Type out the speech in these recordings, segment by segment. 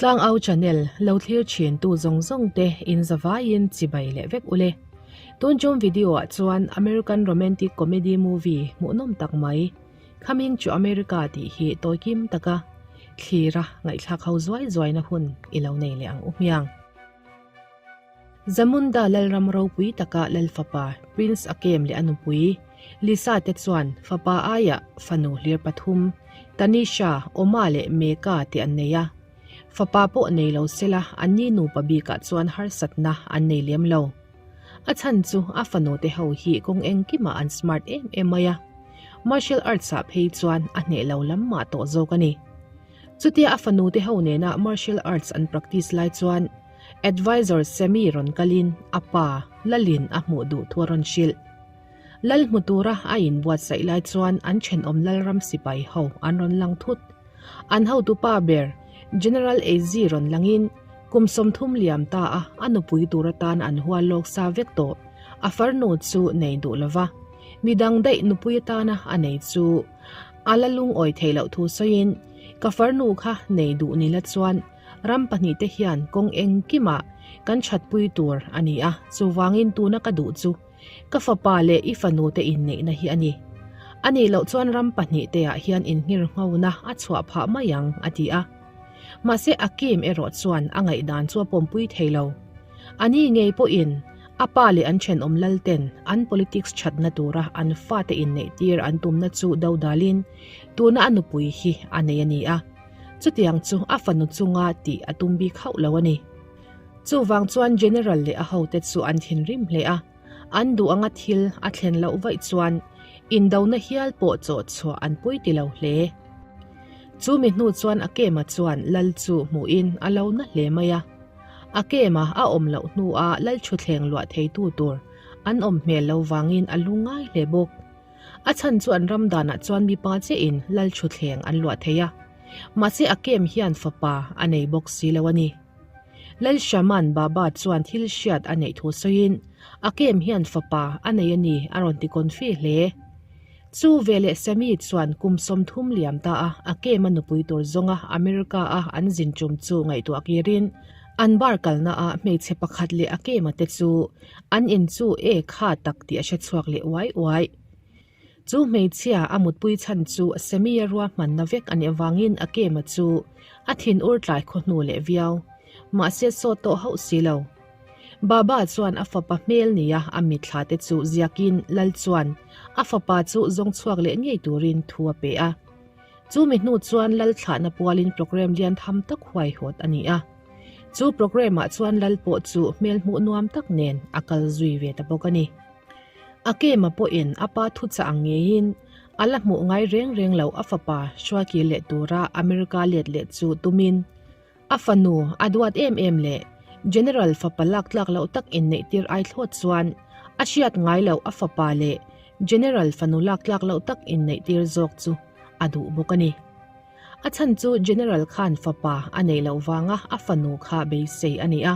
Tlangau channel lo thlir thin tu zawng zawng te in zavaiin chibai leh vek ule. Tun tum video ah chuan American romantic comedy movie hmuhnawm tak mai Coming to America tih hi tawi kim taka thlira ngaihthlak ho zuai zuaina hun i lo nei leh ang u hmiang. Zamunda Lalram ropui taka Lal fapa Prince Akem leh a nupui Lisa te chuan fapa aiah fanu hlir pathum Tanisha, Oma leh Meka te an nei a. Fapa pawh nei lo sela anni nupa bikah chuan harsatna an nei lem lo. A chhan chu a fanu te ho hi kawng engkimah an smart em em mai a, martial arts ah phei chuan a hneh lo lam mah tawh zawk a ni. Chutia a fanu te ho nena martial arts an practice lai chuan Advisor Sammy rawn kalin a pa Lalin a hmuh duh thu a rawn hrilh. Lal hmu tura a inbuatsaih lai chuan an thenawm Lalram sipai ho an rawn lang thut. An hotupa ber General AZ rawn langin kum 30 liam ta a a nupui tur atan an hual lawk sa vek tawh. A farnu chu nei duh lova, midang daih nupui atana a nei chu a la lungawi theih loh thu sawiin, Ka farnu kha nei duh ni la chuan ram pahnihte hian kawng engkimah kan thatpui tur a ni a, chuvangin tuna ka duh chu ka fapa leh i fanute inneihna hi a ni. A nih loh chuan ram pahnihte-ah hian inngirnghona a chhuah phah mai ang, a ti a. Mahse Akim erawh chuan a ngaihdan chu a pawmpui thei lo. A ni ngei pawhin a pa leh an thenawm lalten an politics thatna tura an fate inneihtir an tumna chu dodalin tuna a nupui hi a nei a ni a. Chutiang chu a fanu chunga tih a tum bik hauh lo a ni. Chuvang chuan General leh a hote chu an thinrim hle a, an duh anga thil a thlen loh vaih chuan indona hial pawh chawh chhuah an pui ti lo hle. Chu mi hnu chuan Akema chuan Lal chu hmuhin a lo na hle mai a. Akema a awm loh hnua Lal thutthleng luah theitu tur an awm hmel lo vangin a lu ngai hle bawk. A chhan chu an ram danah chuan mipa chiahin Lal thutthleng an luah thei a, mahse Akem hian fapa a nei bawk si lo a ni. Lal Shaman Baba chuan thil hriat a neih thu sawiin, Akem hian fapa a nei a ni a rawn ti kawnfi hle. Chu veleh Sammy chuan kum 30 liam ta a Akem a nupui tur zawnga America a an zin tum chu ngaihtuah kirin an bar kalna ah hmeichhe pakhat leh Akema te chu an in chu e kha tak tih a hre chhuak leh uai uai. Chu hmeichhia a mutpui chhan chu Sammy-a ruahmanna vek a nih avangin Akema chu a thin ur tlai khaw hnu leh viau. Mahse sawt tawh hauh si lo. Baba chuan a fapa hmel nia a mitthla te chu ziakin Lal chuan a fapa chu zawng chhuak leh ngei turin thu a pe a. Chu mi hnu chuan Lal thlahna pualin program lian tham tak huaihawt a ni a. Chu program ah chuan Lal pawh chu hmel hmuh nuam tak nen a kal zui ve ta bawk a ni. Akema pawhin a pa thuchah ang ngeiin a la hmuh ngai reng reng lo a fapa hruaikir leh tura America let leh chu tumin a fanu a duat em em leh General fapa lak tlak loh tak inneihtir ai thlawt chuan a hriat ngai loh a fapa leh General fanu lak tlak loh tak inneihtir zawk chu a duh bawk a ni. A chhan chu General khan fapa a neih loh vanga a fanu kha beisei a ni a.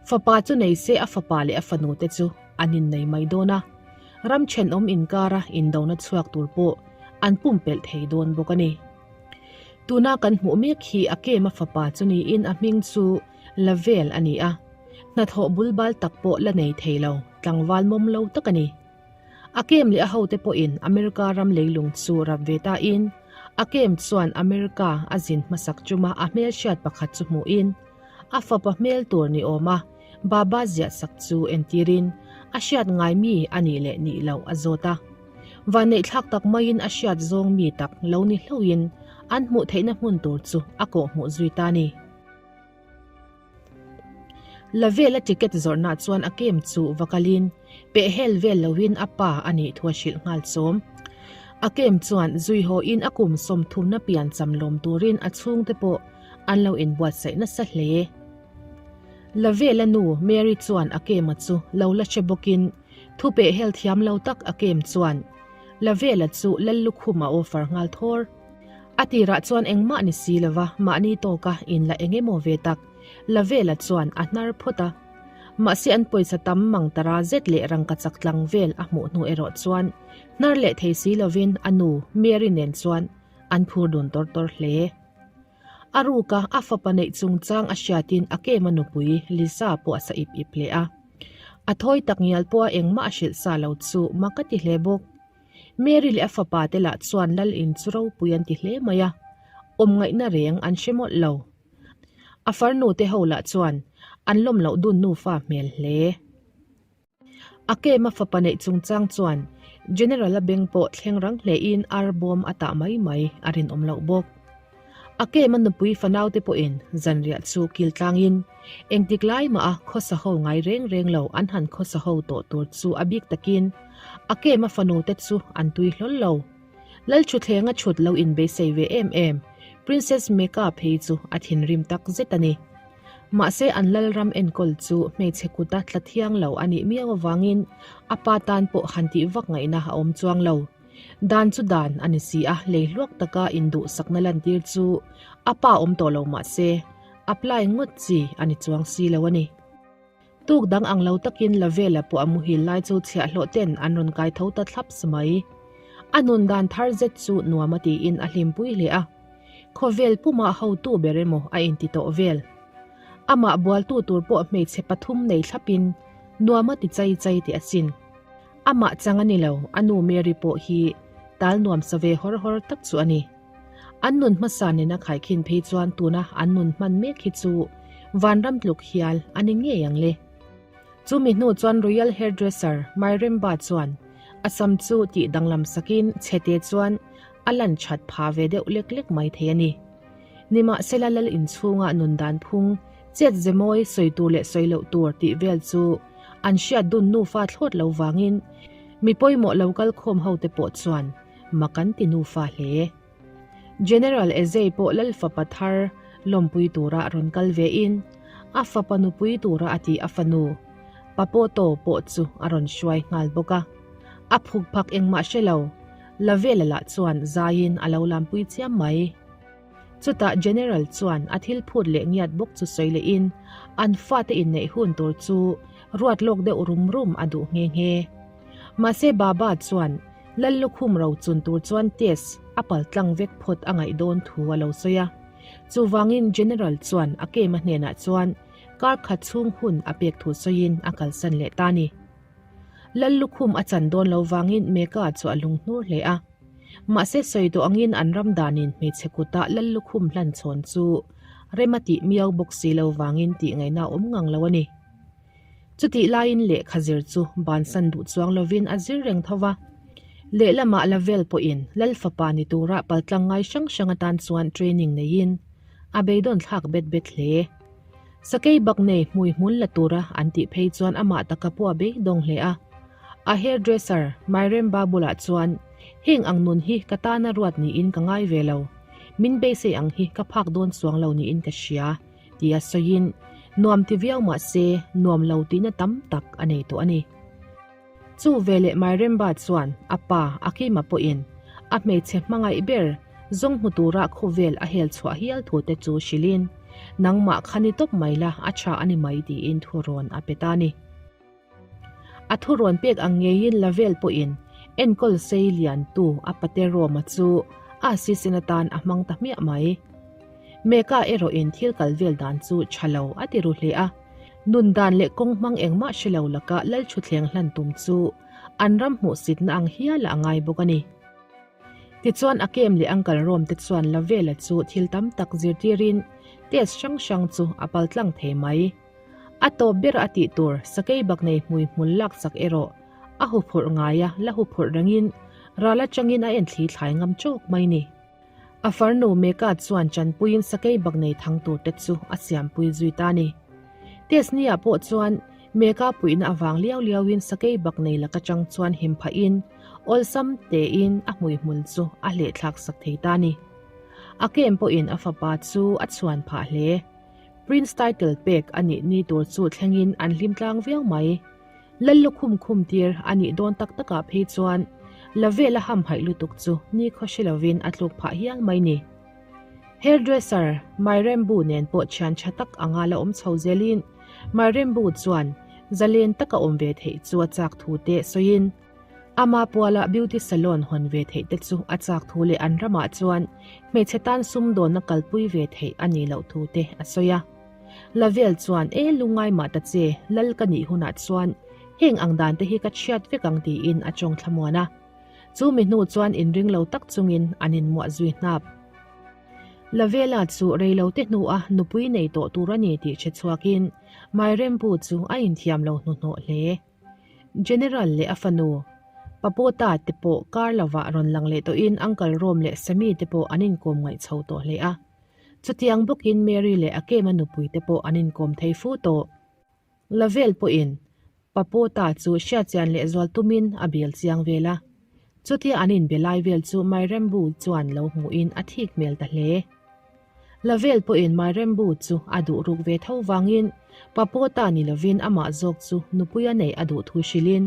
Fapa chu nei se a fapa leh a fanu te chu an innei mai dawn a, ram thenawm inkara indona chhuak tur pawh an pumpelh thei dawn bawk a ni. Tuna kan hmuh mek hi a kema fapa chu niin a hming chu Lavel a ni a, hnathawh bulbal tak pawh la nei thei lo, tlangval mawm lo tak a ni. A kem leh a hote pawhin America ram leilung chu rap ve tain a kem chuan America a zin hmasak chuma a hmelhriat pakhat chu hmuhin a fapa hmel tur ni awma Baba ziah sak chu entirin a hriat ngai mi a nih leh nih loh a zawt a. Vanneihthlak tak maiin a hriat zawng mi tak lo ni hlauhin an hmuh theihna hmun tur chu a kawhhmuh zui ta a ni. La vela ticket zawrhna chuan a kem chu va kalin pehhel vel loin a pa a nih thu a hrilh nghal chawm. A kem chuan zui hawin a kum 30 na pian cham lawm turin a chhungte pawh an lo inbuatsaih nasa hle. La vela nu Mary chuan a kema chu lo la hre bawkin thu pehhel thiam lo tak a kem chuan La vela chu Lallukhum a offer nghal thawr. A tirah chuan engmah ni si lova mahni tawka inla eng emaw ve tak Lavela chuan a hnar phawt a. Mahse an pawisa tam mang tara zet leh rangka chak tlang vel a hmuh hnu erawh chuan hnar leh thei si lovin a nu Mary nen chuan an phur dun tawr tawr hle. A ruka a fapa neih chungchang a hriatin a kema nupui Lisa pawh a sa ip ip leh a. A thawi tak ngial pawha engmah a hrilh sa lo chu mak a ti hle bawk. Mary leh a fapa te lah chuan lal in chu ropui an ti hle mai a, awm ngaihna reng an hre mawlh lo. A farnu te ho lah chuan an lawm loh dun nufa hmel hle. A kem a fapa neih chungchang chuan General a beng pawh thleng rang hlein ar bawm a tah mai mai a rinawm loh bawk. A kem a nupui fanau te pawhin zanriah chu kil tlangin engtik lai mah a khawsa ho ngai reng reng lo an han khawsa ho tawh tur chu a bik takin a kem a fanu te chu an tui hlawl lo. Lalthuthleng a chhut lo inbeisei ve em em Princess Mecca phei chu a thinrim tak zet a ni. Mahse an lalram enkawl chu hmeichhe kuta tla thiang lo a nih miau avangin a pa tan pawh han tih vak ngaihna a awm chuang lo. Dan chu dan a ni si a, lei hluak taka induhsakna lantir chu a pa awm tawh lo mahse apply ngawt chi a ni chuang si lo a ni. Tuk dang ang lo takin Lavela pawh a muhil lai chu chhiahhlawh ten an rawn kai tho ta thlaps mai. A nun dan thar zet chu nuam a tiin a hlimpui hle a. Khawvel pumah hotu ber emaw a inti tawh vel. Amah bualtu tur pawh hmeichhe pathum nei thlapin nuam a ti chai chai teh asin. Amah chang a ni lo, a nu Mary pawh hi tal nuam sa ve hawr hawr tak chu a ni. An nun hmasa nena khaikhin phei chuan tuna an nun hman mek hi chu vanram tluk hial a ni ngei ang le. Chumi hnu chuan Royal Hairdresser Mairemba chuan a sam chu tih danglam sakin chhete chuan a lan that pha ve deuh lek lek mai thei a ni. Nimahsela lal inchhunga nun dan phung, chet ze mawi sawi tur leh sawi loh tur tih vel chu an hriat dun nufa thlawt lo vangin mi pawimawh lo kal khawm hote pawh chuan mak an ti nufa hle. General Ezei pawh lal fapa thar lawmpui tura rawn kal ve in a fapa nupui tura a tih a fanu Papoto pawh chu a rawn hruai nghal bawk a. A phuk phak engmah hre lo, Lavela lah chuan zaiin a lo lampui chiam mai. Chutah General chuan a thil phut leh ngiat bawk chu sawi lehin an fate inneih hun tur chu ruat lawk deuh rum rum a duh nghe nghe. Mahse Baba chuan Lal lukhum ro chun tur chuan test a pal tlang vek phawt a ngaih dawn thu a lo sawi a. Chuvangin General chuan a kema hnenah chuan kar khat chhung hun a pek thu sawiin a kalsan leh ta ni. Lal lukhum a chan dawn lo vangin Meka chu a lunghnur hle a. Mahse sawi tawh angin an ram danin hmeichhe kutah Lal lukhum hlan chhawn chu rem a tih miau bawk si lo vangin tih ngaihna a awm ngang lo a ni. Chutih laiin lehkha zir chu bansan duh chuang lovin a zir reng tho va. Lehlamah la vel pawhin Lal fapa ni tura paltlang ngai hrang hrang atan chuan training neiin a beidawn thlak bet bet hle. Sakei bak nei hmui hmun la tura an tih phei chuan amah taka pawh a beidawng hle a. A hairdresser Mairemba bulah chuan, Heng ang nun hi ka tana ruat niin ka ngai ve lo. Min beisei ang hi ka phak dawn chuang lo niin ka hria, tia sawiin, nuam ti viau mah se nuam lo tihna tam tak a nei tawh a ni. Chu veleh Mairemba chuan a pa Akima pawhin a hmeichhe hmangaih ber zawng hmu tura khawvel a hel chhuah hial thu te chu hrilhin, Nangmah kha ni tawp mai la, a tha a ni mai tiin thurawn a pe ta a ni. A thurawn pek ang ngeiin Lavel pawhin enkawl sei liantu a pate Roma chu a assistant atan a hmang ta hmiah mai. Meka erawhin thil kal vel dan chu tha lo a ti ru hle a, nun dan leh kawng hmang engmah hre lo laka Lalthuthleng hlan tum chu an ram hmuhsitna ang hial a ngai bawk a ni. Tichuan a kem leh Uncle Rom te chuan Lavela chu thil tam tak zirtirin test hrang hrang chu a paltlang thei mai. A tawp ber a tih tur sakei bak nei hmui hmul lak chak erawh a huphurh ngai a, la huphurh rengin ral atangin a enthli thlai ngam chawk mai ni. A farnu Meka chuan chanpuiin sakei bak nei thang tur te chu a siampui zui ta ni. Tesni-ah pawh chuan Meka puihna avang liau liauin sakei bak nei laka chang chuan him phahin awlsam tein a hmui hmul chu a hlehthlak sak thei ta ni. A kem pawhin a fapa chu a chhuan phah hle. Prince title pek a nih ni tur chu thlengin an hlim tlang viau mai. Lal lukhum khum tir a nih dawn tak takah phei chuan la vel a hamhaih lutuk chu ni khaw hre lovin a tluk phah hial mai ni. Hairdresser Mairembu nen pawh thian tha tak anga la awm chho zelin Mairembu chuan zalen taka awm ve theih chu a chak thu te sawiin. Ama puala beauty salon hawn ve theih te chu a chak thu leh an ramah chuan hmeichhe tan sumdawnna kalpui ve theih a nih loh thu te a sawi a. Lavel chuan e lungngai mah ta che, lal ka nih hunah chuan heng ang dan te hi ka chhiat vek ang tiin a tawng thlamuan a. Chu mi hnu chuan inring lo tak chungin an inmuah zui hnap. Lavela chu reilote hnua nupui nei tawh tur a ni tih hre chhuakin Mairembu chu a inthiam lo hnuhnawh hle. General leh a fanu, Papota te pawh kar lovah rawn lang leh tawhin Uncle Rom leh Sammy te pawh an inkawm ngaih chho tawh hle a. Chutiang bawkin Mary leh Akema nupui te pawh an inkawm thei fu tawh. Lavel pawhin Papota chu hriatchian leh zual tumin a bel chiang vel a. Chutia an inbe lai vel chu Mairembu chuan lo hmuhin a thik hmel ta hle. Lavel pawhin Mairembu chu a duh ruk ve tho vangin Papota ni lovin amah zawk chu nupui a neih a duh thu hrilhin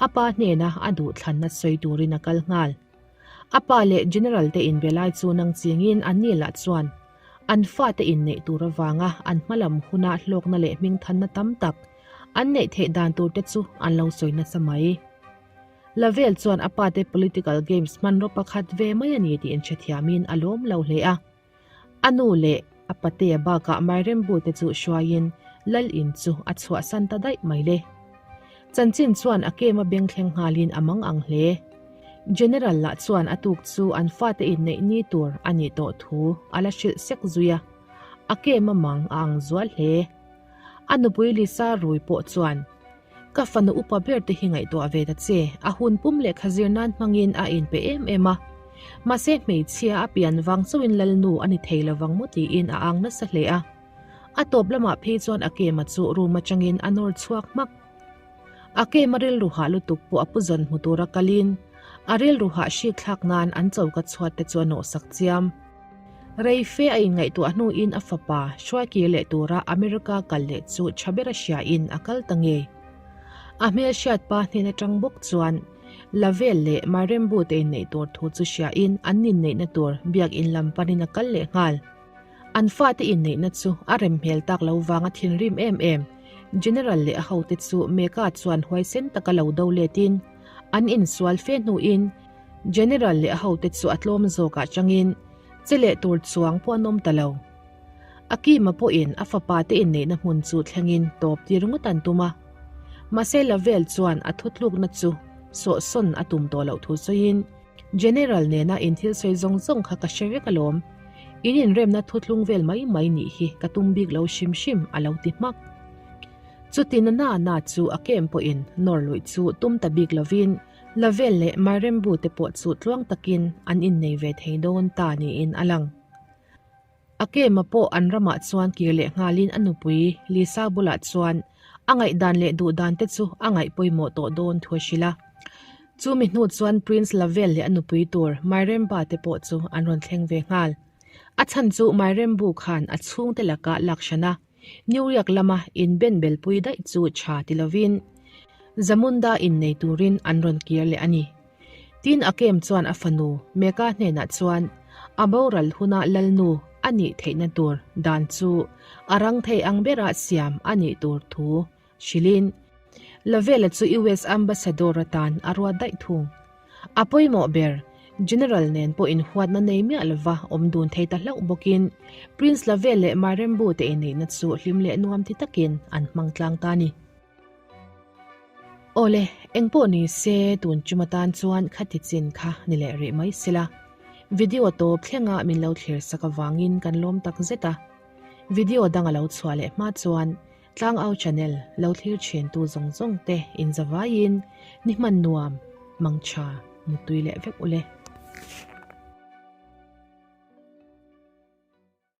a pa hnena a duh thlanna sawi turin a kal nghal. A pa leh General te inbe lai chu nang chingin anni lah chuan an fate inneih tur avanga an hmalam huna hlawkna leh hmingthanna tam tak an neih theih dan tur te chu an lo sawi nasa mai. Lavel chuan a pate political games hmanraw pakhat ve mai a ni tih inhrethiamin a lawm lo hle a. A nu leh a patea bakah Mairembu te chu hruaiin Lal in chu a chhuahsan ta daih mai le. Chanchin chuan a kem a beng thleng nghalin a mang ang hle. General lah chuan a tuk chu an fate inneih ni tur a nih tawh thu a la hrilh sek zui a, a kem a mang a ang zual hle. A nupui Lisa Rui pawh chuan, Ka fanu upa ber te hi ngaihtuah ve ta che, a hun pum lehkha zir nan hmangin a inpe em em a. Mahse hmeichhia a pian vang chauhin lalnu a ni thei lovang maw tiin a ang nasa hle a. A tawp lamah phei chuan a kema chu room atangin a nawr chhuak hmak. A kema rilru hah lutuk pawh a pu zawn hmu tura kalin a rilru hah hrik thlak nan an choka chhuat te chu a nawhsak chiam. Rei fe a inngaihtuah hnuin a fapa hruaikir leh tura America kal leh chu tha ber a hriain a kal ta ngei. A hmelhriat pa hnen atang bawk chuan Lavel leh Marembu te inneih tur thu chu hriain an inneihna tur biakin lam panin a kal leh nghal. An fate inneihna chu a rem hmel tak lo vanga thinrim em em General leh a hote chu Mecca chuan huaisen taka lo do letin an insual fe hnuin General leh a hote chu a tlawm zawkah changin che leh tur chuang pawh an awm ta lo. Akima pawhin a fapa te inneihna hmun chu thlengin tawp tir ngawt an tum a. Mahse Lavel chuan a thutlukna chu sawhsawn a tum tawh loh thu sawiin, General nena in thil sawi zawng zawng kha ka hre vek alawm. In inremna thuthlung vel mai mai nih hi ka tum bik lo hrim hrim a lo ti hmak. Chuti na na na chu a kem pawhin nawr luih chu tum ta bik lovin, Lavel leh Mairembu te pawh chu tluang takin an innei ve thei dawn ta niin a lang. A kema pawh an ramah chuan kir leh nghalin a nupui Lisa bulah chuan a ngaihdan leh duhdan te chu a ngaih pawimawh tawh dawn thu a hrilh a. Chu mi hnu chuan Prince Lavel leh a nupui tur Mairemba te pawh chu an rawn thleng ve nghal. A chhan chu Mairembu khan a chhungte lakah lak hran a. New York lama inbenbelpui daih chu tha ti lovin Zamunda innei turin an rawn kir leh a ni. Tin Akem chuan a fanu Mecca hnenah chuan a boral huna lalnu a nih theihna tur dan chu a rang thei ang bera siam a nih tur thu hrilhin Lavella chu US Ambassador atan a ruat daih thung. A pawimawh ber, General nen pawh inhuatna nei miah lova awm dun thei ta hlauh bawkin Prince Lavelle leh Marembu te inneihna chu hlim leh nuam ti takin an hmang tlang ta a ni. Awle, engpawh ni se tun chum atan chuan khati chin kha ni leh rih mai sela. Video tawp thlenga min lo thlir sak avangin kan lawm tak zet a. Video dang a lo chhuah leh hma chuan Tlangau channel lo thlir thin tu zawng zawng te in zavaiin ni hman nuam mangtha mutui leh vek ule.